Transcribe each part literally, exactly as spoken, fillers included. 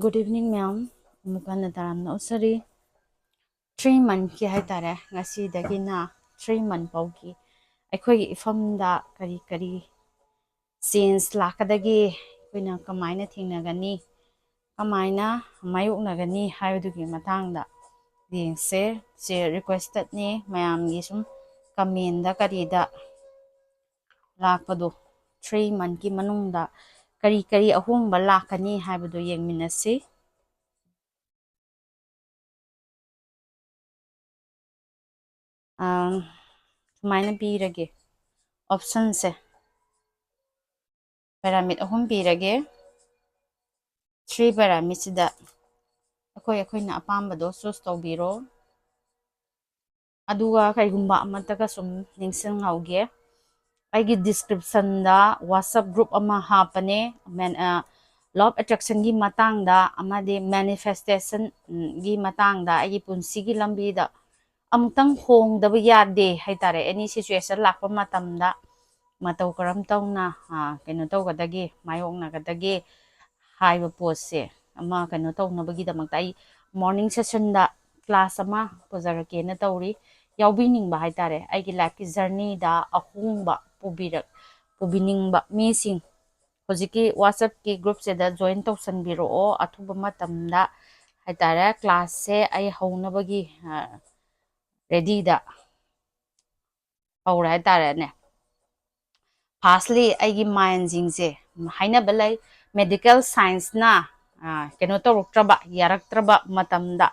Good evening, ma'am. ꯑꯃꯨꯛ ꯍꯟꯅ ꯇꯔꯥꯝꯅ ꯑꯣꯛꯆꯔꯤ꯫ Three monthꯀꯤ ꯍꯥꯏꯇꯥꯔꯦ, ꯉꯁꯤꯗꯒꯤꯅ three month ꯐꯥꯎꯒꯤ ꯑꯩꯈꯣꯏꯒꯤ ꯏꯐꯝꯗ ꯀꯔꯤ ꯀꯔꯤ change ꯂꯥꯛꯀꯗꯒꯦ, ꯑꯩꯈꯣꯏꯅ ꯀꯃꯥꯏꯅ ꯊꯦꯡꯅꯒꯅꯤ, ꯀꯃꯥꯏꯅ ꯃꯥꯌꯣꯛꯅꯒꯅꯤ ꯍꯥꯏꯕꯗꯨꯒꯤ ꯃꯇꯥꯡꯗ ꯌꯦꯡꯁꯦ꯫ ꯁꯦ requestedꯅꯦ, ꯃꯌꯥꯝꯒꯤ ꯁꯨꯝ commentꯗ ꯀꯔꯤꯗ ꯂꯥꯛꯄꯗꯣ, three monthꯀꯤ ꯃꯅꯨꯡꯗ ꯀꯔꯤ ꯀꯔꯤ ꯑꯍꯣꯡꯕ ꯂꯥꯛꯀꯅꯤ ꯍꯥꯏꯕꯗꯣ ꯌꯦꯡꯃꯤꯟꯅꯁꯤ꯫ ꯑꯥ, ꯁꯨꯃꯥꯏꯅ ꯄꯤꯔꯒꯦ optionꯁꯦ, pyramid ꯑꯍꯨꯝ ꯄꯤꯔꯒꯦ꯫ Three pyramidꯁꯤꯗ ꯑꯩꯈꯣꯏ ꯑꯩꯈꯣꯏꯅ ꯑꯄꯥꯝꯕꯗꯣ choose ꯇꯧꯕꯤꯔꯣ꯫ ꯑꯗꯨꯒ ꯀꯩꯒꯨꯝꯕ ꯑꯃꯠꯇꯒ ꯁꯨꯝ ꯅꯤꯡꯁꯤꯡꯍꯧꯒꯦ, ꯑꯩꯒꯤ descriptionꯗ WhatsApp group ꯑꯃ ꯍꯥꯞꯄꯅꯦ, men-, ꯑ, law of attractionꯒꯤ ꯃꯇꯥꯡꯗ ꯑꯃꯗꯤ manifestationꯒꯤ ꯃꯇꯥꯡꯗ, ꯑꯩꯒꯤ ꯄꯨꯟꯁꯤꯒꯤ ꯂꯝꯕꯤꯗ ꯑꯃꯨꯛꯇꯪ ꯍꯣꯡꯗꯕ ꯌꯥꯗꯦ ꯍꯥꯏꯇꯥꯔꯦ꯫ Any situation ꯂꯥꯛꯄ ꯃꯇꯝꯗ ꯃꯇꯧ ꯀꯔꯝ ꯇꯧꯅ, ꯑ, ꯀꯩꯅꯣ ꯇꯧꯒꯗꯒꯦ, ꯃꯥꯌꯣꯛꯅꯒꯗꯒꯦ ꯍꯥꯏꯕ ꯄꯣꯠꯁꯦ ꯑꯃ ꯀꯩꯅꯣ ꯇꯧꯅꯕꯒꯤꯗꯃꯛꯇ ꯑꯩ morning sessionꯗ class ꯑꯃ ꯄꯨꯖꯔꯛꯀꯦꯅ ꯇꯧꯔꯤ꯫ ꯌꯥꯎꯕꯤꯅꯤꯡꯕ ꯍꯥꯏꯇꯥꯔꯦ, ꯑꯩꯒꯤ lifeꯀꯤ journeyꯗ ꯑꯍꯣꯡꯕ ꯄꯨꯕꯤꯔꯛ-, ꯄꯨꯕꯤꯅꯤꯡꯕ ꯃꯤꯁꯤꯡ ꯍꯧꯖꯤꯛꯀꯤ WhatsAppꯀꯤ groupꯁꯤꯗ join ꯇꯧꯁꯟꯕꯤꯔꯛꯑꯣ꯫ ꯑꯊꯨꯕ ꯃꯇꯝꯗ ꯍꯥꯏꯇꯥꯔꯦ, classꯁꯦ ꯑꯩ ꯍꯧꯅꯕꯒꯤ, ꯑ, readyꯗ ꯍꯧꯔꯦ ꯍꯥꯏꯇꯥꯔꯦꯅꯦ꯫ Firstly, ꯑꯩꯒꯤ mindꯁꯤꯡꯁꯦ, ꯍꯥꯏꯅꯕ ꯂꯩ, medical scienceꯅ, ꯑ, ꯀꯩꯅꯣ ꯇꯧꯔꯛꯇ꯭ꯔꯕ, ꯌꯥꯔꯛꯇ꯭ꯔꯕ ꯃꯇꯝꯗ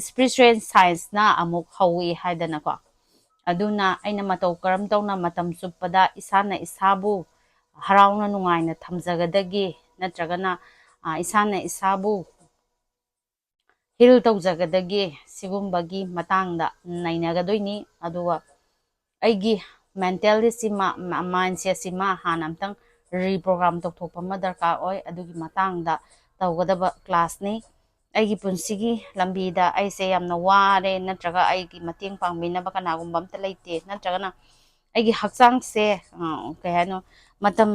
spiritual scienceꯅ ꯑꯃꯨꯛ ꯍꯧꯏ ꯍꯥꯏꯗꯅꯀꯣ꯫ ꯑꯗꯨꯅ ꯑꯩꯅ ꯃꯇꯧ ꯀꯔꯝ ꯇꯧꯅ ꯃꯇꯝ ꯆꯨꯞꯄꯗ ꯏꯁꯥꯅ ꯏꯁꯥꯕꯨ ꯍꯔꯥꯎꯅ ꯅꯨꯡꯉꯥꯏꯅ ꯊꯝꯖꯒꯗꯒꯦ, ꯅꯠꯇ꯭ꯔꯒꯅ, ꯑ, ꯏꯁꯥꯅ ꯏꯁꯥꯕꯨ heal ꯇꯧꯖꯒꯗꯒꯦ, ꯁꯤꯒꯨꯝꯕꯒꯤ ꯃꯇꯥꯡꯗ ꯅꯩꯅꯒꯗꯣꯏꯅꯤ꯫ ꯑꯗꯨꯒ ꯑꯩꯒꯤ mentality ꯁꯤꯃ, ꯃ-, mindset ꯁꯤꯃ ꯍꯥꯟꯅ ꯑꯝꯇꯪ reprogram ꯇꯧꯊꯣꯛꯄ ꯑꯃ ꯗꯔꯀꯥꯔ ꯑꯣꯏ꯫ ꯑꯗꯨꯒꯤ ꯃꯇꯥꯡꯗ ꯇꯧꯒꯗꯕ classꯅꯤ꯫ ꯑꯩꯒꯤ ꯄꯨꯟꯁꯤꯒꯤ ꯂꯝꯕꯤꯗ ꯑꯩꯁꯦ ꯌꯥꯝꯅ ꯋꯥꯔꯦ, ꯅꯠꯇ꯭ꯔꯒ ꯑꯩꯒꯤ ꯃꯇꯦꯡ ꯄꯥꯡꯕꯤꯅꯕ ꯀꯅꯥꯒꯨꯝꯕ ꯑꯝꯇ ꯂꯩꯇꯦ, ꯅꯠꯇ꯭ꯔꯒꯅ ꯑꯩꯒꯤ ꯍꯛꯆꯥꯡꯁꯦ, ꯑ, ꯀꯩ ꯍꯥꯏꯅꯣ, ꯃꯇꯝ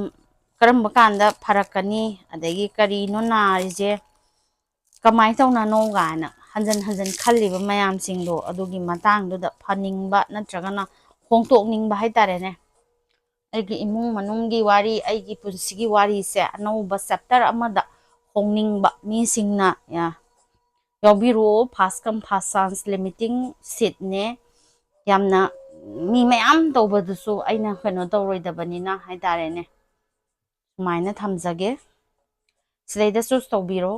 ꯀꯔꯝꯕ ꯀꯥꯟꯗ ꯐꯔꯛꯀꯅꯤ, ꯑꯗꯒꯤ ꯀꯔꯤꯅꯣ ꯅꯥꯔꯤꯁꯦ, ꯀꯃꯥꯏꯅ ꯇꯧꯅꯅꯣ ꯀꯥꯏꯅ ꯍꯟꯖꯟ ꯍꯟꯖꯟ ꯈꯜꯂꯤꯕ ꯃꯌꯥꯝꯁꯤꯡꯗꯣ ꯑꯗꯨꯒꯤ ꯃꯇꯥꯡꯗꯨꯗ ꯐꯅꯤꯡꯕ ꯅꯠꯇ꯭ꯔꯒꯅ ꯍꯣꯡꯗꯣꯛꯅꯤꯡꯕ ꯍꯥꯏꯇꯥꯔꯦꯅꯦ꯫ ꯑꯩꯒꯤ ꯏꯃꯨꯡ ꯃꯅꯨꯡꯒꯤ ꯋꯥꯔꯤ, ꯑꯩꯒꯤ ꯄꯨꯟꯁꯤꯒꯤ ꯋꯥꯔꯤꯁꯦ ꯑꯅꯧꯕ chapter ꯑꯃꯗ ꯍꯣꯡꯅꯤꯡꯕ ꯃꯤꯁꯤꯡꯅ, ꯌꯥ, ꯌꯥꯎꯕꯤꯔꯛꯑꯣ꯫ First come first chance limiting seatꯅꯦ꯫ ꯌꯥꯝꯅ ꯃꯤ ꯃꯌꯥꯝ ꯇꯧꯕꯗꯨꯁꯨ ꯑꯩꯅ ꯀꯩꯅꯣ ꯇꯧꯔꯣꯏꯗꯕꯅꯤꯅ ꯍꯥꯏꯇꯥꯔꯦꯅꯦ꯫ ꯁꯨꯃꯥꯏꯅ ꯊꯝꯖꯒꯦ꯫ ꯁꯤꯗꯩꯗ choose ꯇꯧꯕꯤꯔꯣ꯫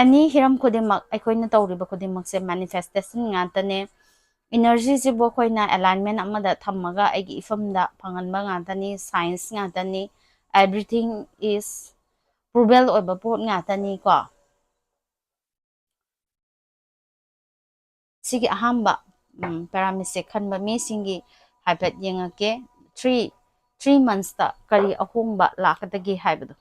Any ꯍꯤꯔꯝ ꯈꯨꯗꯤꯡꯃꯛ, ꯑꯩꯈꯣꯏꯅ ꯇꯧꯔꯤꯕ ꯈꯨꯗꯤꯡꯃꯛꯁꯦ manifestation ꯉꯥꯛꯇꯅꯦ꯫ Energyꯁꯤꯕꯨ ꯑꯩꯈꯣꯏꯅ alignment ꯑꯃꯗ ꯊꯝꯃꯒ ꯑꯩꯒꯤ ꯏꯐꯝꯗ ꯐꯪꯍꯟꯕ ꯉꯥꯛꯇꯅꯤ, science ꯉꯥꯛꯇꯅꯤ, everything is provable ꯑꯣꯏꯕ ꯄꯣꯠ ꯉꯥꯛꯇꯅꯤꯀꯣ꯫ ꯁꯤꯒꯤ ꯑꯍꯥꯟꯕ, ꯎꯝ, pyramidꯁꯦ ꯈꯟꯕ ꯃꯤꯁꯤꯡꯒꯤ ꯍꯥꯏꯐꯦꯠ ꯌꯦꯡꯉꯛꯀꯦ꯫ Three, three monthsꯇ ꯀꯔꯤ ꯑꯍꯣꯡꯕ ꯂꯥꯛꯀꯗꯒꯦ ꯍꯥꯏꯕꯗꯣ꯫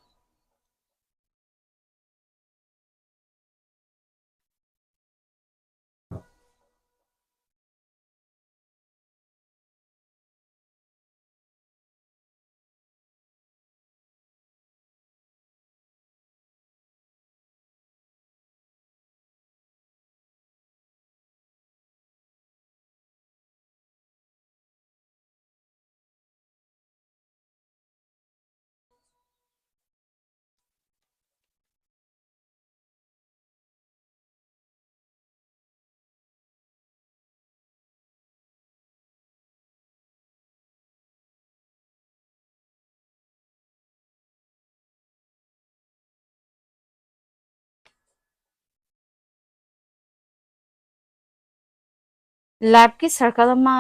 Lifeꯀꯤ circle ꯑꯃ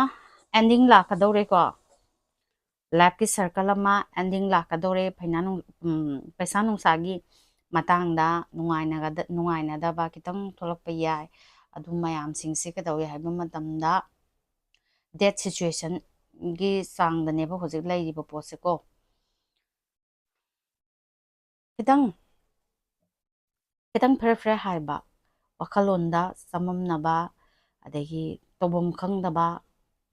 ending ꯂꯥꯛꯀꯗꯧꯔꯦꯀꯣ꯫ Lifeꯀꯤ circle ꯑꯃ ending ꯂꯥꯛꯀꯗꯧꯔꯦ꯫ ꯐꯩꯅꯥ ꯅꯨꯡ-, ꯎꯝ, ꯄꯩꯁꯥ ꯅꯨꯡꯁꯥꯒꯤ ꯃꯇꯥꯡꯗ ꯅꯨꯡꯉꯥꯏꯅꯒꯗ-, ꯅꯨꯡꯉꯥꯏꯅꯗꯕ ꯈꯤꯇꯪ ꯊꯣꯛꯂꯛꯄ ꯌꯥꯏ꯫ ꯑꯗꯨ ꯃꯌꯥꯝꯁꯤꯡꯁꯦ ꯀꯩꯗꯧꯏ ꯍꯥꯏꯕ ꯃꯇꯝꯗ, death situationꯒꯤ ꯆꯥꯡꯗꯅꯦꯕ ꯍꯧꯖꯤꯛ ꯂꯩꯔꯤꯕ ꯄꯣꯠꯁꯦꯀꯣ꯫ ꯈꯤꯇꯪ, ꯈꯤꯇꯪ ꯐꯦꯔꯦ ꯐꯦꯔꯦ ꯍꯥꯏꯕ, ꯋꯥꯈꯜꯂꯣꯟꯗ ꯆꯃꯝꯅꯕ, ꯑꯗꯒꯤ ꯇꯧꯐꯝ ꯈꯪꯗꯕ,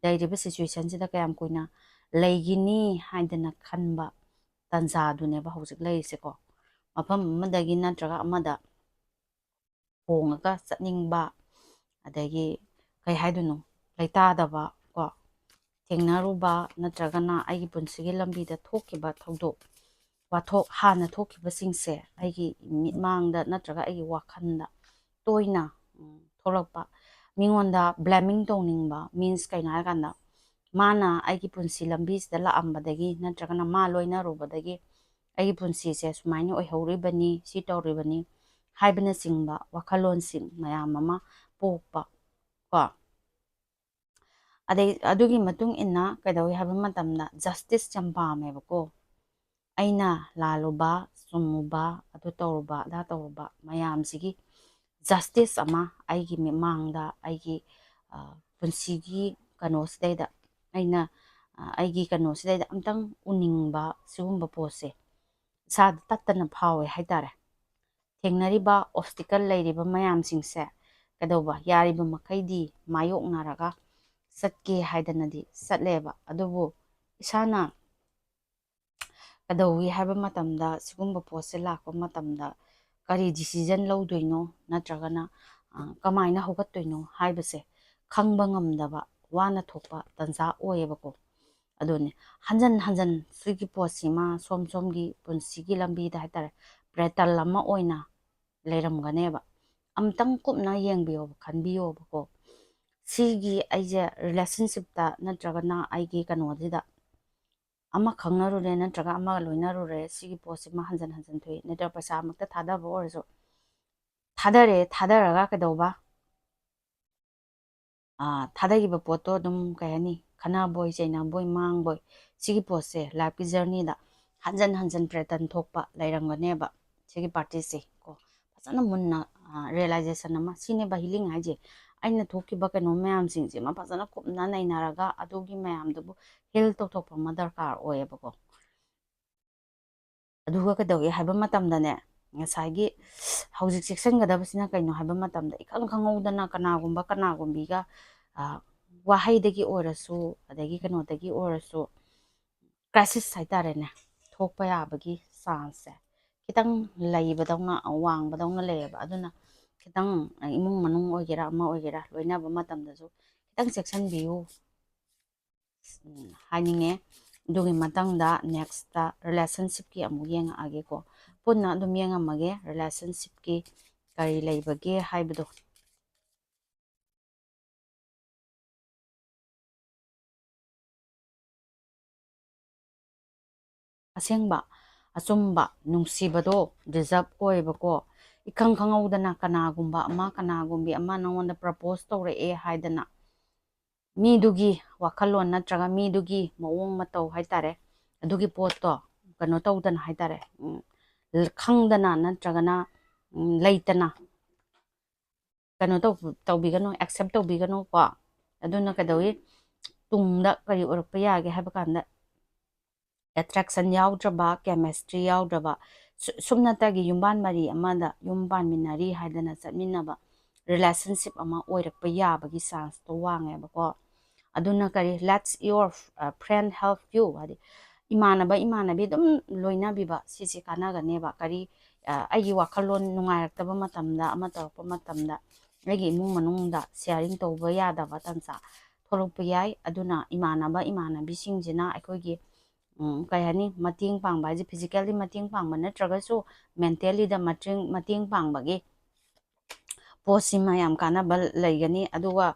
ꯂꯩꯔꯤꯕ situationꯁꯤꯗ ꯀꯌꯥꯝ ꯀꯨꯏꯅ ꯂꯩꯈꯤꯅꯤ ꯍꯥꯏꯗꯅ ꯈꯟꯕ ꯇꯥꯟꯖꯥꯗꯨꯅꯦꯕ ꯍꯧꯖꯤꯛ ꯂꯩꯔꯤꯁꯦꯀꯣ꯫ ꯃꯐꯝ ꯑꯃꯗꯒꯤ ꯅꯠꯇ꯭ꯔꯒ ꯑꯃꯗ ꯍꯣꯡꯉꯒ ꯆꯠꯅꯤꯡꯕ, ꯑꯗꯒꯤ ꯀꯩ ꯍꯥꯏꯗꯣꯏꯅꯣ, ꯂꯩꯇꯥꯗꯕ ꯀꯣ, ꯊꯦꯡꯅꯔꯨꯕ ꯅꯠꯇ꯭ꯔꯒꯅ ꯑꯩꯒꯤ ꯄꯨꯟꯁꯤꯒꯤ ꯂꯝꯕꯤꯗ ꯊꯣꯛꯈꯤꯕ ꯊꯧꯗꯣꯛ ꯋꯥꯊꯣꯛ, ꯍꯥꯟꯅ ꯊꯣꯛꯈꯤꯕꯁꯤꯡꯁꯦ ꯑꯩꯒꯤ ꯃꯤꯠꯃꯥꯡꯗ ꯅꯠꯇ꯭ꯔꯒ ꯑꯩꯒꯤ ꯋꯥꯈꯜꯗ ꯇꯣꯏꯅ, ꯎꯝ, ꯊꯣꯛꯂꯛꯄ, ꯃꯤꯉꯣꯟꯗ blaming ꯇꯧꯅꯤꯡꯕ, means ꯀꯩꯅꯣ ꯍꯥꯏꯔꯀꯥꯟꯗ, ꯃꯥꯅ ꯑꯩꯒꯤ ꯄꯨꯟꯁꯤ ꯂꯝꯕꯤꯁꯤꯗ ꯂꯥꯛꯑꯝꯕꯗꯒꯤ ꯅꯠꯇ꯭ꯔꯒꯅ ꯃꯥ ꯂꯣꯏꯅꯔꯨꯕꯗꯒꯤ ꯑꯩꯒꯤ ꯄꯨꯟꯁꯤꯁꯦ ꯁꯨꯃꯥꯏꯅ ꯑꯣꯏꯍꯧꯔꯤꯕꯅꯤ, ꯁꯤ ꯇꯧꯔꯤꯕꯅꯤ ꯍꯥꯏꯕꯅꯆꯤꯡꯕ ꯋꯥꯈꯜꯂꯣꯟꯁꯤꯡ ꯃꯌꯥꯝ ꯑꯃ ꯄꯣꯛꯄ ꯀꯣ꯫ ꯑꯗꯩ ꯑꯗꯨꯒꯤ ꯃꯇꯨꯡ ꯏꯟꯅ ꯀꯩꯗꯧꯏ ꯍꯥꯏꯕ ꯃꯇꯝꯗ justice ꯌꯥꯝ ꯄꯥꯝꯃꯦꯕꯀꯣ꯫ ꯑꯩꯅ ꯂꯥꯜꯂꯨꯕ, ꯆꯨꯝꯃꯨꯕ, ꯑꯗꯨ ꯇꯧꯔꯨꯕ, ꯑꯗꯥ ꯇꯧꯔꯨꯕ ꯃꯌꯥꯝꯁꯤꯒꯤ justice ꯑꯃ ꯑꯩꯒꯤ ꯃꯤꯠꯃꯥꯡꯗ, ꯑꯩꯒꯤ, ꯑ, ꯄꯨꯟꯁꯤꯒꯤ ꯀꯩꯅꯣꯁꯤꯗꯩꯗ, ꯑꯩꯅ, ꯑ, ꯑꯩꯒꯤ ꯀꯩꯅꯣꯁꯤꯗꯩꯗ ꯑꯝꯇꯪ ꯎꯅꯤꯡꯕ, ꯁꯤꯒꯨꯝꯕ ꯄꯣꯠꯁꯦ ꯏꯁꯥꯗ ꯇꯠꯇꯅ ꯐꯥꯎꯋꯦ ꯍꯥꯏꯇꯥꯔꯦ꯫ ꯊꯦꯡꯅꯔꯤꯕ obstacle ꯂꯩꯔꯤꯕ ꯃꯌꯥꯝꯁꯤꯡꯁꯦ ꯀꯩꯗꯧꯕ, ꯌꯥꯔꯤꯕ ꯃꯈꯩꯗꯤ ꯃꯥꯌꯣꯛꯅꯔꯒ ꯆꯠꯀꯦ ꯍꯥꯏꯗꯅꯗꯤ ꯆꯠꯂꯦꯕ꯫ ꯑꯗꯨꯕꯨ ꯏꯁꯥꯅ ꯀꯩꯗꯧꯏ ꯍꯥꯏꯕ ꯃꯇꯝꯗ, ꯁꯤꯒꯨꯝꯕ ꯄꯣꯠꯁꯦ ꯂꯥꯛꯄ ꯃꯇꯝꯗ ꯀꯔꯤ decision ꯂꯧꯗꯣꯏꯅꯣ ꯅꯠꯇ꯭ꯔꯒꯅ, ꯑ, ꯀꯃꯥꯏꯅ ꯍꯧꯒꯠꯇꯣꯏꯅꯣ ꯍꯥꯏꯕꯁꯦ ꯈꯪꯕ ꯉꯝꯗꯕ, ꯋꯥꯅ ꯊꯣꯛꯄ ꯇꯟꯖꯥ ꯑꯣꯏꯌꯦꯕꯀꯣ꯫ ꯑꯗꯨꯅꯦ, ꯍꯟꯖꯟ ꯍꯟꯖꯟ ꯁꯤꯒꯤ ꯄꯣꯠꯁꯤꯃ ꯁꯣꯝ ꯁꯣꯝꯒꯤ ꯄꯨꯟꯁꯤꯒꯤ ꯂꯝꯕꯤꯗ ꯍꯥꯏꯇꯥꯔꯦ, ꯄ꯭ꯔꯦꯇꯜ ꯑꯃ ꯑꯣꯏꯅ ꯂꯩꯔꯝꯒꯅꯦꯕ꯫ ꯑꯝꯇꯪ ꯀꯨꯞꯅ ꯌꯦꯡꯕꯤꯌꯣꯕ, ꯈꯟꯕꯤꯌꯣꯕꯀꯣ꯫ ꯁꯤꯒꯤ ꯑꯩꯁꯦ relationshipꯇ ꯅꯠꯇ꯭ꯔꯒꯅ ꯑꯩꯒꯤ ꯀꯩꯅꯣꯁꯤꯗ ꯑꯃ ꯈꯪꯅꯔꯨꯔꯦ ꯅꯠꯇ꯭ꯔꯒ ꯑꯃ ꯂꯣꯏꯅꯔꯨꯔꯦ, ꯁꯤꯒꯤ ꯄꯣꯠꯁꯤꯃ ꯍꯟꯖꯟ ꯍꯟꯖꯟ ꯊꯣꯛꯏ, ꯅꯠꯇ꯭ꯔꯒ ꯄꯩꯁꯥꯃꯛꯇ ꯊꯥꯗꯕ ꯑꯣꯏꯔꯁꯨ, ꯊꯥꯗꯔꯦ, ꯊꯥꯗꯔꯒ ꯀꯩꯗꯧꯕ? ꯑꯥ, ꯊꯥꯗꯈꯤꯕ ꯄꯣꯠꯇꯣ ꯑꯗꯨꯝ, ꯀꯩ ꯍꯥꯏꯅꯤ, ꯈꯠꯅꯕꯣꯏ, ꯆꯩꯅꯕꯣꯏ, ꯃꯥꯡꯕꯣꯏ, ꯁꯤꯒꯤ ꯄꯣꯠꯁꯦ lifeꯀꯤ journeyꯗ ꯍꯟꯖꯟ ꯍꯟꯖꯟ ꯄ꯭ꯔꯦꯇꯟ ꯊꯣꯛꯄ ꯂꯩꯔꯝꯒꯅꯦꯕ꯫ ꯁꯤꯒꯤ partyꯁꯦ ꯀꯣ, ꯐꯖꯅ ꯃꯨꯟꯅ, ꯑꯥ, realization ꯑꯃ, ꯁꯤꯅꯦꯕ healing ꯍꯥꯏꯁꯦ꯫ ꯑꯩꯅ ꯊꯣꯛꯈꯤꯕ ꯀꯩꯅꯣ ꯃꯌꯥꯝꯁꯤꯡꯁꯤꯃ ꯐꯖꯅ ꯀꯨꯞꯅ ꯅꯩꯅꯔꯒ ꯑꯗꯨꯒꯤ ꯃꯌꯥꯝꯗꯨꯕꯨ heal ꯇꯧꯊꯣꯛꯄ ꯑꯃ ꯗꯔꯀꯥꯔ ꯑꯣꯏꯌꯦꯕꯀꯣ꯫ ꯑꯗꯨꯒ ꯀꯩꯗꯧꯏ ꯍꯥꯏꯕ ꯃꯇꯝꯗꯅꯦ, ꯉꯁꯥꯏꯒꯤ ꯍꯧꯖꯤꯛ ꯆꯦꯛꯁꯤꯟꯒꯗꯕꯁꯤꯅ ꯀꯩꯅꯣ ꯍꯥꯏꯕ ꯃꯇꯝꯗ, ꯏꯈꯪ ꯈꯪꯍꯧꯗꯅ ꯀꯅꯥꯒꯨꯝꯕ ꯀꯅꯥꯒꯨꯝꯕꯤꯒ, ꯑ, ꯋꯥꯍꯩꯗꯒꯤ ꯑꯣꯏꯔꯁꯨ, ꯑꯗꯒꯤ ꯀꯩꯅꯣꯗꯒꯤ ꯑꯣꯏꯔꯁꯨ, crisis ꯍꯥꯏꯇꯥꯔꯦꯅꯦ, ꯊꯣꯛꯄ ꯌꯥꯕꯒꯤ chanceꯁꯦ ꯈꯤꯇꯪ ꯂꯩꯕꯗꯧꯅ, ꯋꯥꯡꯕꯗꯧꯅ ꯂꯩꯌꯦꯕ꯫ ꯑꯗꯨꯅ ꯈꯤꯇꯪ ꯏꯃꯨꯡ ꯃꯅꯨꯡ ꯑꯣꯏꯒꯦꯔꯥ ꯑꯃ ꯑꯣꯏꯒꯦꯔꯥ ꯂꯣꯏꯅꯕ ꯃꯇꯝꯗꯁꯨ ꯈꯤꯇꯪ ꯆꯦꯛꯁꯤꯟꯕꯤꯌꯨ ꯍꯥꯏꯅꯤꯡꯉꯦ꯫ ꯑꯗꯨꯒꯤ ꯃꯊꯪꯗ next relationship ꯀꯤ ꯑꯃꯨꯛ ꯌꯦꯡꯉꯛꯑꯒꯦꯀꯣ꯫ ꯄꯨꯟꯅ ꯑꯗꯨꯝ ꯌꯦꯡꯉꯝꯃꯒꯦ relationship ꯀꯤ ꯀꯔꯤ ꯂꯩꯕꯒꯦ ꯍꯥꯏꯕꯗꯣ꯫ ꯑꯁꯦꯡꯕ, ꯑꯆꯨꯝꯕ ꯅꯨꯡꯁꯤꯕꯗꯣ deserve ꯑꯣꯏꯕꯀꯣ꯫ ꯏꯈꯪ ꯈꯪꯍꯧꯗꯅ ꯀꯅꯥꯒꯨꯝꯕ ꯑꯃ, ꯀꯅꯥꯒꯨꯝꯕꯤ ꯑꯃ ꯅꯉꯣꯟꯗ propose ꯇꯧꯔꯛꯑꯦ ꯍꯥꯏꯗꯅ, ꯃꯤꯗꯨꯒꯤ ꯋꯥꯈꯜꯂꯣꯟ ꯅꯠꯇ꯭ꯔꯒ ꯃꯤꯗꯨꯒꯤ ꯃꯑꯣꯡ ꯃꯇꯧ ꯍꯥꯏꯇꯥꯔꯦ, ꯑꯗꯨꯒꯤ ꯄꯣꯠꯇꯣ ꯀꯩꯅꯣ ꯇꯧꯗꯅ ꯍꯥꯏꯇꯥꯔꯦ, ꯎꯝ, ꯈꯪꯗꯅ ꯅꯠꯇ꯭ꯔꯒꯅ, ꯎꯝ, ꯂꯩꯇꯅ ꯀꯩꯅꯣ ꯇꯧ-, ꯇꯧꯕꯤꯒꯅꯨ, accept ꯇꯧꯕꯤꯒꯅꯨꯀꯣ꯫ ꯑꯗꯨꯅ ꯀꯩꯗꯧꯏ, ꯇꯨꯡꯗ ꯀꯔꯤ ꯑꯣꯏꯔꯛꯄ ꯌꯥꯒꯦ ꯍꯥꯏꯕ ꯀꯥꯟꯗ, attraction ꯌꯥꯎꯗ꯭ꯔꯕ, chemistry ꯌꯥꯎꯗ꯭ꯔꯕ, ꯁꯨ-, ꯁꯨꯞꯅꯇꯒꯤ ꯌꯨꯝꯕꯥꯟ ꯃꯔꯤ ꯑꯃꯗ ꯌꯨꯝ ꯄꯥꯟꯃꯤꯟꯅꯔꯤ ꯍꯥꯏꯗꯅ ꯆꯠꯃꯤꯟꯅꯕ relationship ꯑꯃ ꯑꯣꯏꯔꯛꯄ ꯌꯥꯕꯒꯤ chance ꯇꯣ ꯋꯥꯡꯉꯦꯕꯀꯣ꯫ ꯑꯗꯨꯅ ꯀꯔꯤ, let your friend help you, ꯍꯥꯏꯗꯤ ꯏꯃꯥꯟꯅꯕ ꯏꯃꯥꯟꯅꯕꯤ ꯑꯗꯨꯝ ꯂꯣꯏꯅꯕꯤꯕ, ꯁꯤꯁꯦ ꯀꯥꯟꯅꯒꯅꯦꯕ꯫ ꯀꯔꯤ, ꯑ, ꯑꯩꯒꯤ ꯋꯥꯈꯜꯂꯣꯟ ꯅꯨꯡꯉꯥꯏꯔꯛꯇꯕ ꯃꯇꯝꯗ, ꯑꯃ ꯇꯧꯔꯛꯄ ꯃꯇꯝꯗ ꯑꯩꯒꯤ ꯏꯃꯨꯡ ꯃꯅꯨꯡꯗ sharing ꯇꯧꯕ ꯌꯥꯗꯕ ꯇꯥꯟꯖꯥ ꯊꯣꯛꯂꯛꯄ ꯌꯥꯏ꯫ ꯑꯗꯨꯅ ꯏꯃꯥꯟꯅꯕ ꯏꯃꯥꯟꯅꯕꯤꯁꯤꯡꯁꯤꯅ ꯑꯩꯈꯣꯏꯒꯤ, ꯎꯝ, ꯀꯩ ꯍꯥꯏꯅꯤ, ꯃꯇꯦꯡ ꯄꯥꯡꯕ ꯍꯥꯏꯁꯦ physically ꯃꯇꯦꯡ ꯄꯥꯡꯕ ꯅꯠꯇ꯭ꯔꯒꯁꯨ mentally ꯗ ꯃꯇꯦꯡ, ꯃꯇꯦꯡ ꯄꯥꯡꯕꯒꯤ ꯄꯣꯠꯁꯤꯃ ꯌꯥꯝ ꯀꯥꯟꯅꯕ ꯂꯩꯒꯅꯤ꯫ ꯑꯗꯨꯒ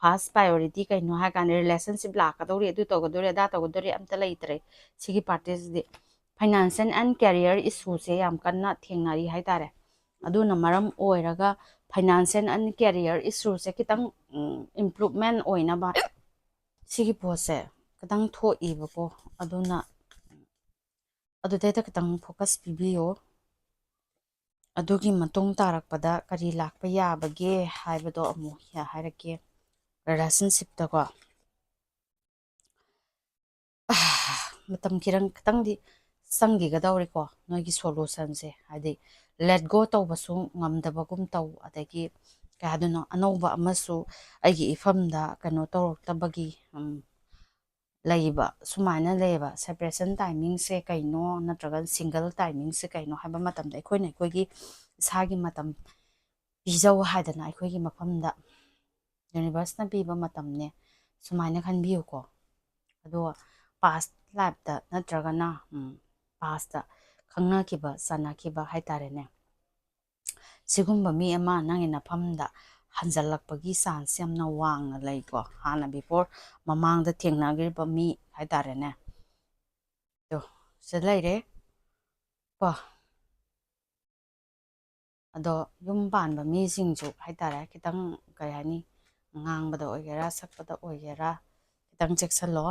first priority ꯀꯩꯅꯣ ꯍꯥꯏ ꯀꯥꯟꯗ relationship ꯂꯥꯛꯀꯗꯧꯔꯤ, ꯑꯗꯨ ꯇꯧꯒꯗꯧꯔꯤ, ꯑꯗꯥ ꯇꯧꯒꯗꯧꯔꯤ ꯑꯝꯇ ꯂꯩꯇ꯭ꯔꯦ ꯁꯤꯒꯤ party CD. Financial and career issue ꯁꯦ ꯌꯥꯝ ꯀꯟꯅ ꯊꯦꯡꯅꯔꯤ ꯍꯥꯏꯇꯥꯔꯦ꯫ ꯑꯗꯨꯅ ꯃꯔꯝ ꯑꯣꯏꯔꯒ financial and career issue ꯁꯦ ꯈꯤꯇꯪ, ꯎꯝ, improvement ꯑꯣꯏꯅꯕ ꯁꯤꯒꯤ ꯄꯣꯠꯁꯦ ꯈꯤꯇꯪ ꯊꯣꯛꯏꯕꯀꯣ꯫ ꯑꯗꯨꯅ ꯑꯗꯨꯗꯩꯗ ꯈꯤꯇꯪ focus ꯄꯤꯕꯤꯌꯣ꯫ ꯑꯗꯨꯒꯤ ꯃꯇꯨꯡ ꯇꯥꯔꯛꯄꯗ ꯀꯔꯤ ꯂꯥꯛꯄ ꯌꯥꯕꯒꯦ ꯍꯥꯏꯕꯗꯣ ꯑꯃꯨꯛ ꯍꯥꯏꯔꯛꯀꯦ꯫ Relationship ꯇꯀꯣ, ꯃꯇꯝ ꯈꯤꯇꯪ, ꯈꯤꯇꯪꯗꯤ ꯆꯪꯈꯤꯒꯗꯧꯔꯤꯀꯣ ꯅꯣꯏꯒꯤ solution ꯁꯦ꯫ ꯍꯥꯏꯗꯤ let go ꯇꯧꯕꯁꯨ ꯉꯝꯗꯕꯒꯨꯝ ꯇꯧ, ꯑꯗꯒꯤ ꯀꯩ ꯍꯥꯏꯗꯣꯏꯅꯣ, ꯑꯅꯧꯕ ꯑꯃꯁꯨ ꯑꯩꯒꯤ ꯏꯐꯝꯗ ꯀꯩꯅꯣ ꯇꯧꯔꯛꯇꯕꯒꯤ, ꯎꯝ, ꯂꯩꯕ, ꯁꯨꯃꯥꯏꯅ ꯂꯩꯌꯦꯕ꯫ Separation timing ꯁꯦ ꯀꯩꯅꯣ, ꯅꯠꯇ꯭ꯔꯒ single timing ꯁꯦ ꯀꯩꯅꯣ ꯍꯥꯏꯕ ꯃꯇꯝꯗ ꯑꯩꯈꯣꯏꯅ ꯑꯩꯈꯣꯏꯒꯤ ꯏꯁꯥꯒꯤ ꯃꯇꯝ ꯄꯤꯖꯧ ꯍꯥꯏꯗꯅ ꯑꯩꯈꯣꯏꯒꯤ ꯃꯐꯝꯗ ꯌꯨꯅꯤꯚꯔꯁꯅ ꯄꯤꯕ ꯃꯇꯝꯅꯦ꯫ ꯁꯨꯃꯥꯏꯅ ꯈꯟꯕꯤꯌꯨꯀꯣ꯫ ꯑꯗꯣ past life ꯇ ꯅꯠꯇ꯭ꯔꯒꯅ past ꯇ ꯈꯪꯅꯈꯤꯕ ꯆꯥꯟꯅꯈꯤꯕ ꯍꯥꯏꯇꯥꯔꯦꯅꯦ, ꯁꯤꯒꯨꯝꯕ ꯃꯤ ꯑꯃ ꯅꯪꯒꯤ ꯅꯐꯝꯗ ꯍꯟꯖꯜꯂꯛꯄꯒꯤ chance ꯌꯥꯝꯅ ꯋꯥꯡꯅ ꯂꯩꯀꯣ꯫ ꯍꯥꯟꯅ before, ꯃꯃꯥꯡꯗ ꯊꯦꯡꯅꯈ꯭ꯔꯤꯕ ꯃꯤ ꯍꯥꯏꯇꯥꯔꯦꯅꯦ꯫ ꯑꯗꯣ ꯁꯤꯗ ꯂꯩꯔꯦ ꯀꯣ꯫ ꯑꯗꯣ ꯌꯨꯝ ꯄꯥꯟꯕ ꯃꯤꯁꯤꯡꯁꯨ ꯍꯥꯏꯇꯥꯔꯦ, ꯈꯤꯇꯪ ꯀꯩ ꯍꯥꯏꯅꯤ, ꯉꯥꯡꯕꯗ ꯑꯣꯏꯒꯦꯔꯥ, ꯁꯛꯄꯗ ꯑꯣꯏꯒꯦꯔꯥ, ꯈꯤꯇꯪ ꯆꯦꯛꯁꯤꯜꯂꯣ꯫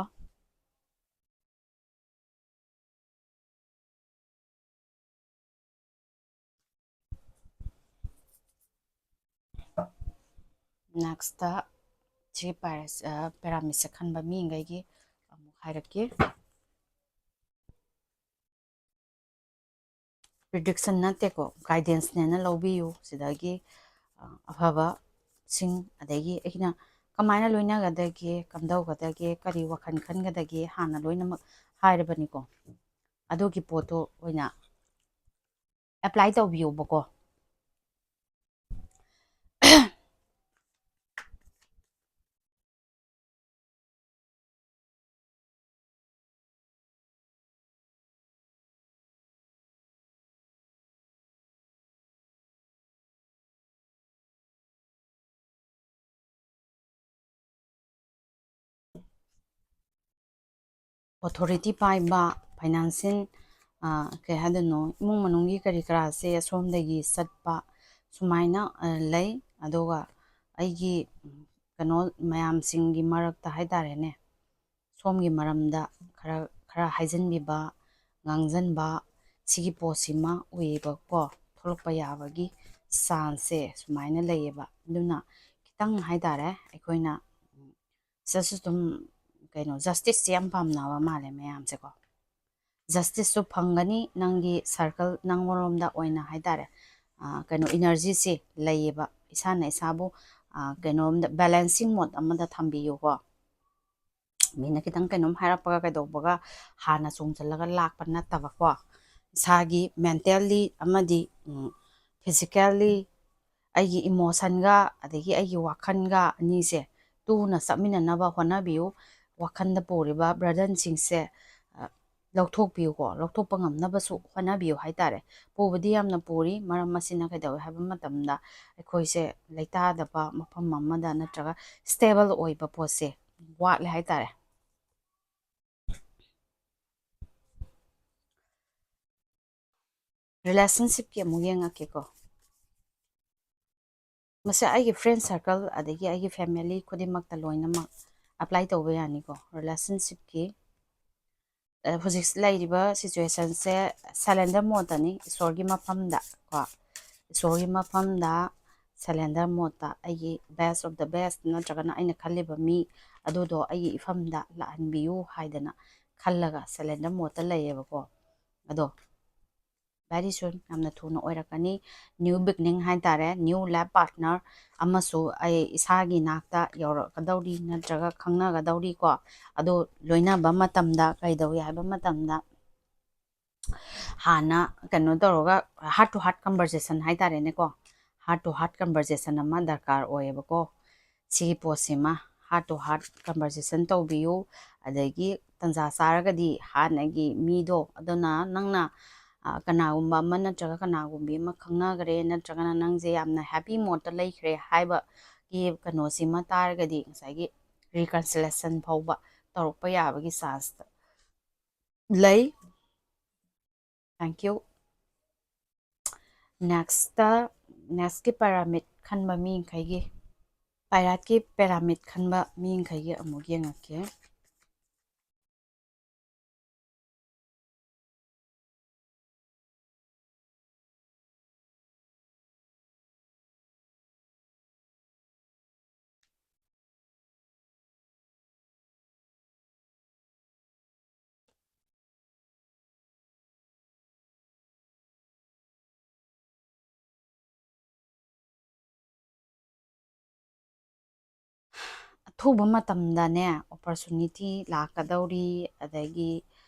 Next ꯁꯤ ꯄꯦꯔꯥꯃꯤꯠꯁꯦ ꯈꯟꯕ ꯃꯤꯉꯩꯒꯤ ꯑꯃꯨꯛ ꯍꯥꯏꯔꯛꯀꯦ꯫ Prediction ꯅꯠꯇꯦꯀꯣ, guidance ꯅꯦꯅ ꯂꯧꯕꯤꯌꯨ꯫ ꯁꯤꯗꯒꯤ ꯑ, ꯑꯐꯕꯁꯤꯡ, ꯑꯗꯒꯤ ꯑꯩꯅ ꯀꯃꯥꯏꯅ ꯂꯣꯏꯅꯒꯗꯒꯦ, ꯀꯝꯗꯧꯒꯗꯒꯦ, ꯀꯔꯤ ꯋꯥꯈꯜ ꯈꯟꯒꯗꯒꯦ ꯍꯥꯟꯅ ꯂꯣꯏꯅꯃꯛ ꯍꯥꯏꯔꯕꯅꯤꯀꯣ꯫ ꯑꯗꯨꯒꯤ ꯄꯣꯠꯇꯣ ꯑꯣꯏꯅ apply ꯇꯧꯕꯤꯌꯣꯕꯀꯣ꯫ Authority ꯄꯥꯏꯕ, financial, ꯀꯩ ꯍꯥꯏꯗꯣꯏꯅꯣ, ꯏꯃꯨꯡ ꯃꯅꯨꯡꯒꯤ ꯀꯔꯤ ꯀꯔꯥꯁꯦ ꯑꯁꯣꯝꯗꯒꯤ ꯆꯠꯄ ꯁꯨꯃꯥꯏꯅ ꯂꯩ꯫ ꯑꯗꯨꯒ ꯑꯩꯒꯤ ꯀꯩꯅꯣ ꯃꯌꯥꯝꯁꯤꯡꯒꯤ ꯃꯔꯛꯇ ꯍꯥꯏꯇꯥꯔꯦꯅꯦ, ꯁꯣꯝꯒꯤ ꯃꯔꯝꯗ ꯈꯔ ꯈꯔ ꯍꯥꯏꯖꯤꯟꯕꯤꯕ, ꯉꯥꯡꯖꯟꯕ, ꯁꯤꯒꯤ ꯄꯣꯠꯁꯤꯃ ꯎꯏꯌꯦꯕꯀꯣ꯫ ꯊꯣꯛꯂꯛꯄ ꯌꯥꯕꯒꯤ chance ꯁꯦ ꯁꯨꯃꯥꯏꯅ ꯂꯩꯌꯦꯕ꯫ ꯑꯗꯨꯅ ꯈꯤꯇꯪ ꯍꯥꯏꯇꯥꯔꯦ, ꯑꯩꯈꯣꯏꯅ ꯁꯤꯗꯁꯨ ꯑꯗꯨꯝ ꯀꯩꯅꯣ, justice ꯁꯦ ꯌꯥꯝ ꯄꯥꯝꯅꯕ ꯃꯥꯜꯂꯦ ꯃꯌꯥꯝꯁꯦꯀꯣ꯫ Justice ꯁꯨ ꯐꯪꯒꯅꯤ, ꯅꯪꯒꯤ circle, ꯅꯪꯉꯣꯟꯂꯣꯝꯗ ꯑꯣꯏꯅ ꯍꯥꯏꯇꯥꯔꯦ, ꯀꯩꯅꯣ, energy ꯁꯦ ꯂꯩꯌꯦꯕ꯫ ꯏꯁꯥꯅ ꯏꯁꯥꯕꯨ ꯀꯩꯅꯣꯝꯗ balancing mode ꯑꯃꯗ ꯊꯝꯕꯤꯌꯨꯀꯣ꯫ ꯃꯤꯅ ꯈꯤꯇꯪ ꯀꯩꯅꯣꯝ ꯍꯥꯏꯔꯛꯄꯒ ꯀꯩꯗꯧꯕꯒ ꯍꯥꯟꯅ ꯆꯣꯡꯁꯤꯜꯂꯒ ꯂꯥꯛꯄ ꯅꯠꯇꯕꯀꯣ꯫ ꯏꯁꯥꯒꯤ mentally ꯑꯃꯗꯤ physically ꯑꯩꯒꯤ emotionꯒ ꯑꯗꯒꯤ ꯑꯩꯒꯤ ꯋꯥꯈꯜꯒ ꯑꯅꯤꯁꯦ ꯇꯨꯅ ꯆꯠꯃꯤꯟꯅꯅꯕ ꯍꯣꯠꯅꯕꯤꯌꯨ꯫ ꯋꯥꯈꯜꯗ ꯄꯨꯔꯤꯕ burdenꯁꯤꯡꯁꯦ, ꯑ, ꯂꯧꯊꯣꯛꯄꯤꯌꯨꯀꯣ꯫ ꯂꯧꯊꯣꯛꯄ ꯉꯝꯅꯕꯁꯨ ꯍꯣꯠꯅꯕꯤꯌꯨ ꯍꯥꯏꯇꯥꯔꯦ꯫ ꯄꯨꯕꯗꯤ ꯌꯥꯝꯅ ꯄꯨꯔꯤ, ꯃꯔꯝ ꯑꯁꯤꯅ ꯀꯩꯗꯧꯋꯦ ꯍꯥꯏꯕ ꯃꯇꯝꯗ ꯑꯩꯈꯣꯏꯁꯦ ꯂꯩꯇꯥꯗꯕ ꯃꯐꯝ ꯑꯃꯗ ꯅꯠꯇ꯭ꯔꯒ stable ꯑꯣꯏꯕ ꯄꯣꯠꯁꯦ ꯋꯥꯠꯂꯦ ꯍꯥꯏꯇꯥꯔꯦ꯫ Relationshipꯀꯤ ꯑꯃꯨꯛ ꯌꯦꯡꯉꯛꯀꯦꯀꯣ꯫ ꯃꯁꯤ ꯑꯩꯒꯤ friend circle ꯑꯗꯒꯤ ꯑꯩꯒꯤ family ꯈꯨꯗꯤꯡꯃꯛꯇ ꯂꯣꯏꯅꯃꯛ apply ꯇꯧꯕ ꯌꯥꯅꯤꯀꯣ꯫ Relationshipꯀꯤ, ꯑ, ꯍꯧꯖꯤꯛ ꯂꯩꯔꯤꯕ situationꯁꯦ surrender modeꯇꯅꯤ, ꯏꯁꯣꯔꯒꯤ ꯃꯐꯝꯗ ꯀꯣ, ꯏꯁꯣꯔꯒꯤ ꯃꯐꯝꯗ surrender modeꯇ ꯑꯩꯒꯤ best of the best ꯅꯠꯇ꯭ꯔꯒꯅ ꯑꯩꯅ ꯈꯜꯂꯤꯕ ꯃꯤ ꯑꯗꯨꯗꯣ ꯑꯩꯒꯤ ꯏꯐꯝꯗ ꯂꯥꯛꯍꯟꯕꯤꯌꯨ ꯍꯥꯏꯗꯅ ꯈꯜꯂꯒ surrender modeꯇ ꯂꯩꯌꯦꯕꯀꯣ꯫ ꯑꯗꯣ very soon ꯌꯥꯝꯅ ꯊꯨꯅ ꯑꯣꯏꯔꯛꯀꯅꯤ꯫ New beginning ꯍꯥꯏꯇꯥꯔꯦ, new life partner ꯑꯃꯁꯨ ꯑꯩ ꯏꯁꯥꯒꯤ ꯅꯥꯛꯇ ꯌꯧꯔꯛꯀꯗꯧꯔꯤ ꯅꯠꯇ꯭ꯔꯒ ꯈꯪꯅꯒꯗꯧꯔꯤꯀꯣ꯫ ꯑꯗꯣ ꯂꯣꯏꯅꯕ ꯃꯇꯝꯗ ꯀꯩꯗꯧꯏ ꯍꯥꯏꯕ ꯃꯇꯝꯗ ꯍꯥꯟꯅ ꯀꯩꯅꯣ ꯇꯧꯔꯒ heart to heart conversation ꯍꯥꯏꯇꯥꯔꯦꯅꯦꯀꯣ, heart to heart conversation ꯑꯃ ꯗꯔꯀꯥꯔ ꯑꯣꯏꯌꯦꯕꯀꯣ꯫ ꯁꯤꯒꯤ ꯄꯣꯠꯁꯤꯃ heart to heart conversation ꯇꯧꯕꯤꯌꯨ꯫ ꯑꯗꯒꯤ ꯇꯟꯖꯥ ꯆꯥꯔꯒꯗꯤ ꯍꯥꯟꯅꯒꯤ ꯃꯤꯗꯣ, ꯑꯗꯨꯅ ꯅꯪꯅ, ꯑ, ꯀꯅꯥꯒꯨꯝꯕ ꯑꯃ ꯅꯠꯇ꯭ꯔꯒ ꯀꯅꯥꯒꯨꯝꯕꯤ ꯑꯃ ꯈꯪꯅꯈ꯭ꯔꯦ, ꯅꯠꯇ꯭ꯔꯒꯅ ꯅꯪꯁꯦ ꯌꯥꯝꯅ happy modeꯇ ꯂꯩꯈ꯭ꯔꯦ ꯍꯥꯏꯕꯒꯤ ꯀꯩꯅꯣꯁꯤꯃ ꯇꯥꯔꯒꯗꯤ ꯉꯁꯥꯏꯒꯤ reconciliation ꯐꯥꯎꯕ ꯇꯧꯔꯛꯄ ꯌꯥꯕꯒꯤ chance ꯂꯩ꯫ Thank you. Nextꯇ, nextꯀꯤ pyramid ꯈꯟꯕ ꯃꯤꯈꯩꯒꯤ, pyramidꯀꯤ pyramid ꯈꯟꯕ ꯃꯤꯈꯩꯒꯤ ꯑꯃꯨꯛ ꯌꯦꯡꯉꯛꯀꯦ꯫ ꯑꯊꯨꯕ ꯃꯇꯝꯗꯅꯦ opportunity ꯂꯥꯛꯀꯗꯧꯔꯤ, ꯑꯗꯒꯤ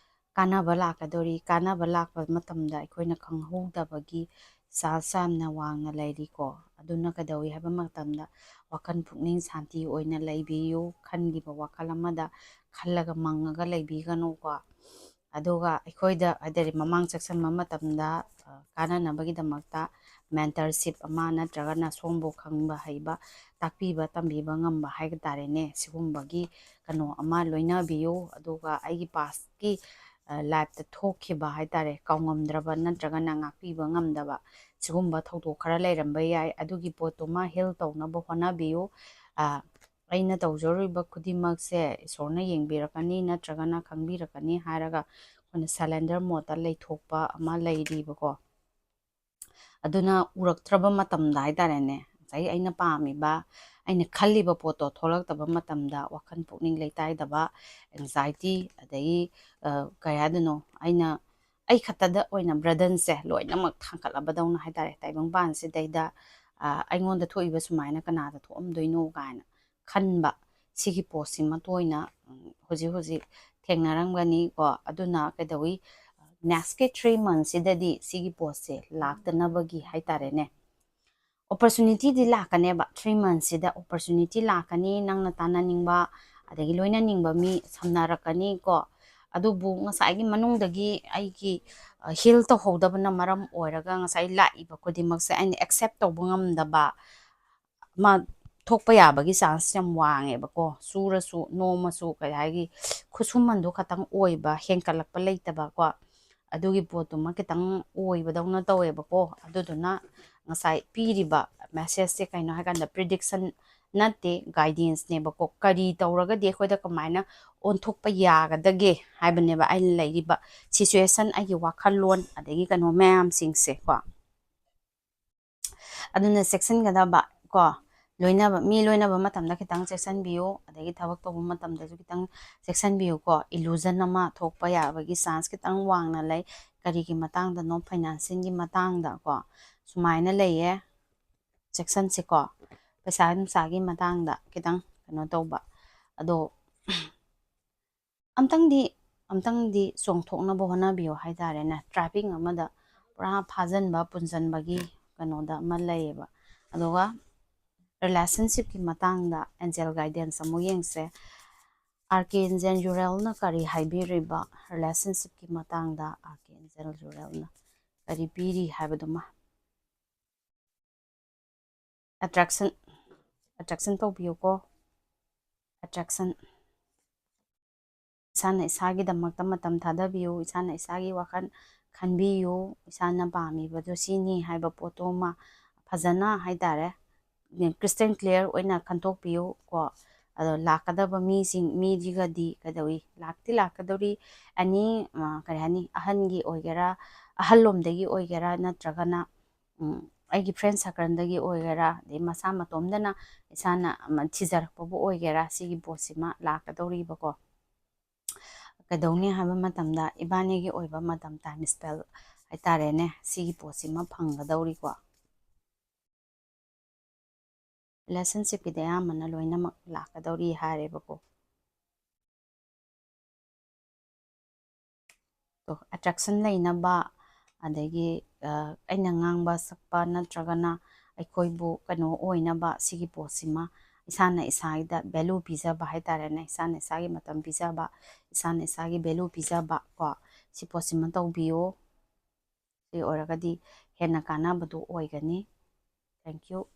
ꯀꯥꯟꯅꯕ ꯂꯥꯛꯀꯗꯧꯔꯤ꯫ ꯀꯥꯟꯅꯕ ꯂꯥꯛꯄ ꯃꯇꯝꯗ ꯑꯩꯈꯣꯏꯅ ꯈꯪꯍꯧꯗꯕꯒꯤ chance ꯌꯥꯝꯅ ꯋꯥꯡꯅ ꯂꯩꯔꯤꯀꯣ꯫ ꯑꯗꯨꯅ ꯀꯩꯗꯧꯏ ꯍꯥꯏꯕ ꯃꯇꯝꯗ ꯋꯥꯈꯜ ꯄꯨꯛꯅꯤꯡ ꯁꯥꯟꯇꯤ ꯑꯣꯏꯅ ꯂꯩꯕꯤꯌꯨ꯫ ꯈꯟꯈꯤꯕ ꯋꯥꯈꯜ ꯑꯃꯗ ꯈꯜꯂꯒ ꯃꯪꯉꯒ ꯂꯩꯕꯤꯒꯅꯨꯀꯣ꯫ ꯑꯗꯨꯒ ꯑꯩꯈꯣꯏꯗ ꯍꯥꯏꯇꯥꯔꯦ ꯃꯃꯥꯡ ꯆꯦꯛꯁꯤꯟꯕ ꯃꯇꯝꯗ ꯀꯥꯟꯅꯅꯕꯒꯤꯗꯃꯛꯇ ꯃꯦꯟꯇꯔꯁꯤꯞ ꯑꯃ ꯅꯠꯇ꯭ꯔꯒꯅ ꯁꯣꯝꯕꯨ ꯈꯪꯕ ꯍꯩꯕ ꯇꯥꯛꯄꯤꯕ ꯇꯝꯕꯤꯕ ꯉꯝꯕ ꯍꯥꯏꯕ ꯇꯥꯔꯦꯅꯦ, ꯁꯤꯒꯨꯝꯕꯒꯤ ꯀꯩꯅꯣ ꯑꯃ ꯂꯣꯏꯅꯕꯤꯌꯨ꯫ ꯑꯗꯨꯒ ꯑꯩꯒꯤ ꯄꯥꯁꯀꯤ ꯂꯥꯏꯐꯇ ꯊꯣꯛꯈꯤꯕ ꯍꯥꯏꯇꯥꯔꯦ, ꯀꯥꯎꯉꯝꯗ꯭ꯔꯕ ꯅꯠꯇ꯭ꯔꯒꯅ ꯉꯥꯛꯄꯤꯕ ꯉꯝꯗꯕ ꯁꯤꯒꯨꯝꯕ ꯊꯧꯗꯣꯛ ꯈꯔ ꯂꯩꯔꯝꯕ ꯌꯥꯏ꯫ ꯑꯗꯨꯒꯤ ꯄꯣꯠꯇꯨꯃ ꯍꯤꯜ ꯇꯧꯅꯕ ꯍꯣꯠꯅꯕꯤꯌꯨ꯫ ꯑꯩꯅ ꯇꯧꯖꯔꯨꯔꯤꯕ ꯈꯨꯗꯤꯡꯃꯛꯁꯦ ꯏꯁꯣꯔꯅ ꯌꯦꯡꯕꯤꯔꯛꯀꯅꯤ ꯅꯠꯇ꯭ꯔꯒꯅ ꯈꯪꯕꯤꯔꯛꯀꯅꯤ ꯍꯥꯏꯔꯒ ꯑꯩꯈꯣꯏꯅ ꯁꯔꯦꯟꯗꯔ ꯃꯣꯠꯇ ꯂꯩꯊꯣꯛꯄ ꯑꯃ ꯂꯩꯔꯤꯕꯀꯣ꯫ ꯑꯗꯨꯅ ꯎꯔꯛꯇ꯭ꯔꯕ ꯃꯇꯝꯗ ꯍꯥꯏꯇꯥꯔꯦꯅꯦ, ꯉꯁꯥꯏ ꯑꯩꯅ ꯄꯥꯝꯃꯤꯕ, ꯑꯩꯅ ꯈꯜꯂꯤꯕ ꯄꯣꯠꯇꯣ ꯊꯣꯛꯂꯛꯇꯕ ꯃꯇꯝꯗ ꯋꯥꯈꯜ ꯄꯨꯛꯅꯤꯡ ꯂꯩꯇꯥꯏꯗꯕ, ꯑꯦꯡꯖꯥꯏꯇꯤ, ꯑꯗꯒꯤ ꯀꯩ ꯍꯥꯏꯗꯣꯏꯅꯣ, ꯑꯩꯅ ꯑꯩ ꯈꯛꯇꯗ ꯑꯣꯏꯅ ꯕꯔꯗꯟꯁꯦ ꯂꯣꯏꯅꯃꯛ ꯊꯥꯡꯒꯠꯂꯕꯗꯧꯅ ꯍꯥꯏꯇꯥꯔꯦ꯫ ꯇꯥꯏꯕꯪꯄꯥꯟꯁꯤꯗꯩꯗ ꯑꯩꯉꯣꯟꯗ ꯊꯣꯛꯏꯕ ꯁꯨꯃꯥꯏꯅ ꯀꯅꯥꯗ ꯊꯣꯛꯑꯝꯗꯣꯏꯅꯣ ꯀꯥꯏꯅ ꯈꯟꯕ, ꯁꯤꯒꯤ ꯄꯣꯠꯁꯤꯃ ꯇꯣꯏꯅ ꯍꯧꯖꯤꯛ ꯍꯧꯖꯤꯛ ꯊꯦꯡꯅꯔꯝꯒꯅꯤꯀꯣ꯫ ꯑꯗꯨꯅ ꯀꯩꯗꯧꯏ, ꯅꯦꯛꯁꯀꯤ ꯊ꯭ꯔꯤ ꯃꯟꯁꯁꯤꯗꯗꯤ ꯁꯤꯒꯤ ꯄꯣꯠꯁꯦ ꯂꯥꯛꯇꯅꯕꯒꯤ ꯍꯥꯏꯇꯥꯔꯦꯅꯦ, ꯑꯣꯄꯣꯔꯆꯨꯅꯤꯇꯤꯗꯤ ꯂꯥꯛꯀꯅꯦꯕ꯫ ꯊ꯭ꯔꯤ ꯃꯟꯁꯁꯤꯗ ꯑꯣꯄꯣꯔꯆꯨꯅꯤꯇꯤ ꯂꯥꯛꯀꯅꯤ, ꯅꯪꯅ ꯇꯥꯟꯅꯅꯤꯡꯕ ꯑꯗꯒꯤ ꯂꯣꯏꯅꯅꯤꯡꯕ ꯃꯤ ꯁꯝꯅꯔꯛꯀꯅꯤꯀꯣ꯫ ꯑꯗꯨꯕꯨ ꯉꯁꯥꯏꯒꯤ ꯃꯅꯨꯡꯗꯒꯤ ꯑꯩꯒꯤ ꯍꯤꯜ ꯇꯧꯍꯧꯗꯕꯅ ꯃꯔꯝ ꯑꯣꯏꯔꯒ ꯉꯁꯥꯏ ꯂꯥꯛꯏꯕ ꯈꯨꯗꯤꯡꯃꯛꯁꯦ ꯑꯩꯅ ꯑꯦꯛꯁꯦꯞ ꯇꯧꯕ ꯉꯝꯗꯕ ꯑꯃ ꯊꯣꯛꯄ ꯌꯥꯕꯒꯤ ꯆꯥꯟꯁ ꯌꯥꯝ ꯋꯥꯡꯉꯦꯕꯀꯣ꯫ ꯆꯨꯔꯁꯨ ꯅꯣꯝꯃꯁꯨ ꯀꯩ ꯍꯥꯏꯒꯤ, ꯈꯨꯠꯁꯨꯃꯟꯗꯣ ꯈꯇꯪ ꯑꯣꯏꯕ, ꯍꯦꯟꯀꯠꯂꯛꯄ ꯂꯩꯇꯕꯀꯣ꯫ ꯑꯗꯨꯒꯤ ꯄꯣꯠꯇꯨꯃ ꯈꯤꯇꯪ ꯑꯣꯏꯕꯗꯧꯅ ꯇꯧꯋꯦꯕꯀꯣ꯫ ꯑꯗꯨꯗꯨꯅ ꯉꯁꯥꯏ ꯄꯤꯔꯤꯕ ꯃꯦꯁꯦꯖꯁꯦ ꯀꯩꯅꯣ ꯍꯥꯏꯀꯥꯟꯗ ꯄ꯭ꯔꯤꯗꯤꯛꯁꯟ ꯅꯠꯇꯦ, ꯒꯥꯏꯗꯦꯟꯁꯅꯦꯕꯀꯣ꯫ ꯀꯔꯤ ꯇꯧꯔꯒꯗꯤ ꯑꯩꯈꯣꯏꯗ ꯀꯃꯥꯏꯅ ꯑꯣꯟꯊꯣꯛꯄ ꯌꯥꯒꯗꯒꯦ ꯍꯥꯏꯕꯅꯦꯕ ꯑꯩꯅ ꯂꯩꯔꯤꯕ ꯁꯤꯆꯨꯋꯦꯁꯟ, ꯑꯩꯒꯤ ꯋꯥꯈꯜꯂꯣꯟ, ꯑꯗꯒꯤ ꯀꯩꯅꯣ ꯃꯌꯥꯝꯁꯤꯡꯁꯦꯀꯣ꯫ ꯑꯗꯨꯅ ꯆꯦꯛꯁꯤꯟꯒꯗꯕ ꯀꯣ, ꯂꯣꯏꯅꯕ, ꯃꯤ ꯂꯣꯏꯅꯕ ꯃꯇꯝꯗ ꯈꯤꯇꯪ ꯆꯦꯛꯁꯤꯟꯕꯤꯌꯨ, ꯑꯗꯒꯤ ꯊꯕꯛ ꯇꯧꯕ ꯃꯇꯝꯗꯁꯨ ꯈꯤꯇꯪ ꯆꯦꯛꯁꯤꯟꯕꯤꯌꯨꯀꯣ꯫ ꯏꯂꯨꯖꯟ ꯑꯃ ꯊꯣꯛꯄ ꯌꯥꯕꯒꯤ ꯆꯥꯟꯁ ꯈꯤꯇꯪ ꯋꯥꯡꯅ ꯂꯩ꯫ ꯀꯔꯤꯒꯤ ꯃꯇꯥꯡꯗꯅꯣ? ꯐꯥꯏꯅꯥꯟꯁꯤꯌꯦꯜꯒꯤ ꯃꯇꯥꯡꯗ ꯀꯣ, ꯁꯨꯃꯥꯏꯅ ꯂꯩꯌꯦ꯫ ꯆꯦꯛꯁꯤꯟꯁꯤꯀꯣ, ꯄꯩꯁꯥ ꯅꯨꯡꯁꯥꯒꯤ ꯃꯇꯥꯡꯗ ꯈꯤꯇꯪ ꯀꯩꯅꯣ ꯇꯧꯕ꯫ ꯑꯗꯣ ꯑꯝꯇꯪꯗꯤ, ꯑꯝꯇꯪꯗꯤ ꯆꯣꯡꯊꯣꯛꯅꯕ ꯍꯣꯠꯅꯕꯤꯌꯨ ꯍꯥꯏꯇꯥꯔꯦꯅꯦ꯫ ꯇ꯭ꯔꯥꯐꯤꯛ ꯑꯃꯗ ꯄꯨꯔꯥ ꯐꯥꯖꯟꯕ ꯄꯨꯟꯁꯤꯟꯕꯒꯤ ꯀꯩꯅꯣꯗ ꯑꯃ ꯂꯩꯌꯦꯕ꯫ ꯑꯗꯨꯒ relationshipꯀꯤ ꯃꯇꯥꯡꯗ angel guidance ꯑꯃꯨꯛ ꯌꯦꯡꯁꯦ꯫ Archangel Urielꯅ ꯀꯔꯤ ꯍꯥꯏꯕꯤꯔꯤꯕ relationshipꯀꯤ ꯃꯇꯥꯡꯗ? Archangel Urielꯅ ꯀꯔꯤ ꯄꯤꯔꯤ ꯍꯥꯏꯕꯗꯨꯃ꯫ Attraction, attraction ꯇꯧꯕꯤꯌꯨꯀꯣ꯫ Attraction꯫ ꯏꯁꯥꯅ ꯏꯁꯥꯒꯤꯗꯃꯛꯇ ꯃꯇꯝ ꯊꯥꯗꯕꯤꯌꯨ, ꯏꯁꯥꯅ ꯏꯁꯥꯒꯤ ꯋꯥꯈꯜ ꯈꯟꯕꯤꯌꯨ, ꯏꯁꯥꯅ ꯄꯥꯝꯃꯤꯕꯗꯨ ꯁꯤꯅꯤ ꯍꯥꯏꯕ ꯄꯣꯠꯇꯨ ꯑꯃ ꯐꯖꯅ ꯍꯥꯏꯇꯥꯔꯦ, crystal clear ꯑꯣꯏꯅ ꯈꯟꯗꯣꯛꯄꯤꯌꯨ ꯀꯣ꯫ ꯑꯗꯣ ꯂꯥꯛꯀꯗꯕ ꯃꯤꯁꯤꯡ, ꯃꯤꯁꯤꯒꯗꯤ ꯀꯩꯗꯧꯏ, ꯂꯥꯛꯇꯤ ꯂꯥꯛꯀꯗꯧꯔꯤ, any, ꯑ, ꯀꯔꯤ ꯍꯥꯏꯅꯤ, ꯑꯍꯟꯒꯤ ꯑꯣꯏꯒꯦꯔꯥ, ꯑꯍꯜꯂꯣꯝꯗꯒꯤ ꯑꯣꯏꯒꯦꯔꯥ, ꯅꯠꯇ꯭ꯔꯒꯅ, ꯎꯝ, ꯑꯩꯒꯤ friend circleꯗꯒꯤ ꯑꯣꯏꯒꯦꯔꯥ, ꯑꯗꯩ ꯃꯁꯥ ꯃꯇꯣꯝꯗꯅ ꯏꯁꯥꯅ ꯑꯃ ꯊꯤꯖꯔꯛꯄꯕꯨ ꯑꯣꯏꯒꯦꯔꯥ, ꯁꯤꯒꯤ ꯄꯣꯠꯁꯤꯃ ꯂꯥꯛꯀꯗꯧꯔꯤꯕꯀꯣ꯫ ꯀꯩꯗꯧꯅꯤ ꯍꯥꯏꯕ ꯃꯇꯝꯗ ꯏꯕꯥꯅꯤꯒꯤ ꯑꯣꯏꯕ ꯃꯇꯝ, time spell ꯍꯥꯏꯇꯥꯔꯦꯅꯦ, ꯁꯤꯒꯤ ꯄꯣꯠꯁꯤꯃ ꯐꯪꯒꯗꯧꯔꯤꯀꯣ꯫ Relationshipꯀꯤꯗꯤ ꯑꯌꯥꯝꯕꯅ ꯂꯣꯏꯅꯃꯛ ꯂꯥꯛꯀꯗꯧꯔꯤ ꯍꯥꯏꯔꯦꯕꯀꯣ꯫ ꯑꯗꯣ attraction ꯂꯩꯅꯕ, ꯑꯗꯒꯤ, ꯑ, ꯑꯩꯅ ꯉꯥꯡꯕ ꯁꯛꯄ ꯅꯠꯇ꯭ꯔꯒꯅ ꯑꯩꯈꯣꯏꯕꯨ ꯀꯩꯅꯣ ꯑꯣꯏꯅꯕ, ꯁꯤꯒꯤ ꯄꯣꯠꯁꯤꯃ ꯏꯁꯥꯅ ꯏꯁꯥꯗ value ꯄꯤꯖꯕ ꯍꯥꯏꯇꯥꯔꯦꯅꯦ, ꯏꯁꯥꯅ ꯏꯁꯥꯒꯤ ꯃꯇꯝ ꯄꯤꯖꯕ, ꯏꯁꯥꯅ ꯏꯁꯥꯒꯤ value ꯄꯤꯖꯕ ꯀꯣ, ꯁꯤ ꯄꯣꯠꯁꯤꯃ ꯇꯧꯕꯤꯌꯣ꯫ ꯁꯤ ꯑꯣꯏꯔꯒꯗꯤ ꯍꯦꯟꯅ ꯀꯥꯟꯅꯕꯗꯨ ꯑꯣꯏꯒꯅꯤ꯫ Thank you꯫